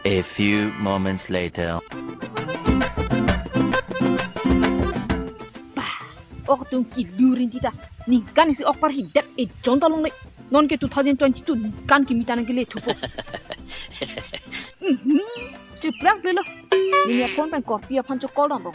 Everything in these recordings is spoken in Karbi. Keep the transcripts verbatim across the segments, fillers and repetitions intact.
A few moments later. Bah, ok atum kilu rinti ta. Ningkan isi ok parhidet ejon ta longle. Non ke two thousand twenty-two ningkan kimi ta nangkele thupo. Mhm. Cheplang plelo. Nini aphone pen Korpi aphan cho call dam ro.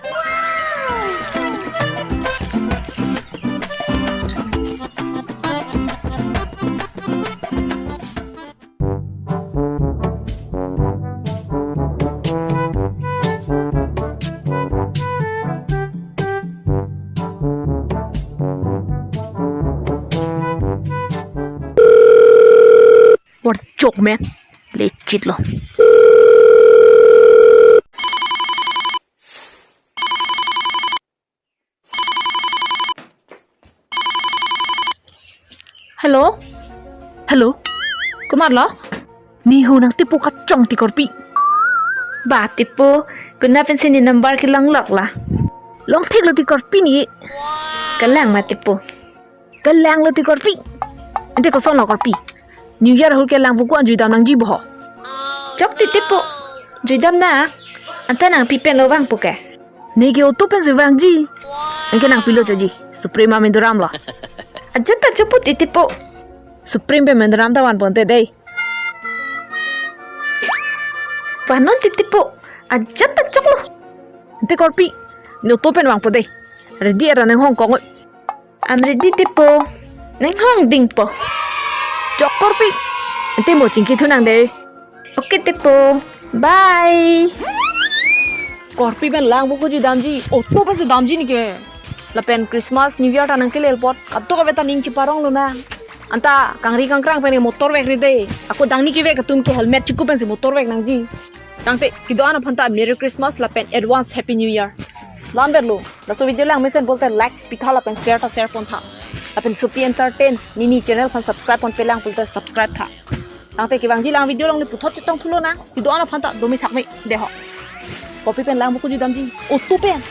What a joke, man. Legit lo. Hello? Hello? Komat lo? Ne hu nang Tepo kachong ti Korpi. Ba Tepo, konat pensi ne number kelang lok la? Long thik lo ti Korpi ne. Kelang ma Tepo. Kelang lo ti Korpi. Ante koson lo Korpi? New Year ahut ke lang vuku an juidam nangji bo ho. Chok ti Tepo. Juidam na. Anta nangpi pen lo vangpo ke? Ne ke auto pensi vangji. Anke nangpilo choji. Supreme amen doram lo. Ajat ta chopo ti Tepo. Supreme pen men doram ta vanponte dei. Vanon ti Tepo. Ajat ta choklo. Ante Korpi, ne auto pen vangpo dei. Ready era nanghong kong oi. Am ready Tepo. Nanghong dingpo. Chok Korpi. Ante mo chingki thunang dei. Okay Tepo. Bye. Korpi pen lang vuku juidamji. Auto pensi damji ne ke. Lapen Christmas, New Year ta nangkelel apot kadokave ta ning chiparong lonang. Anta kangri kangkrang pen motor vek ri dei. Ako dangni kevek atum ke helmet chiku pensi motor vek nangji. Tangte kedo-an aphan ta Merry Christmas lapen advance Happy New Year. Lan vet lo. Laso video lang mesen pulote like pitha lapen share ta share pontha. Lapen Sopi Entertain nini channel aphan subscribe ponpe lang pulote subscribe tha. Tangte kevangji lang video along ne puthot chetong thu lonang. Kedo-an aphan ta domi thakme dei ho. Korpi pen lang vuku juidamji. Auto pen.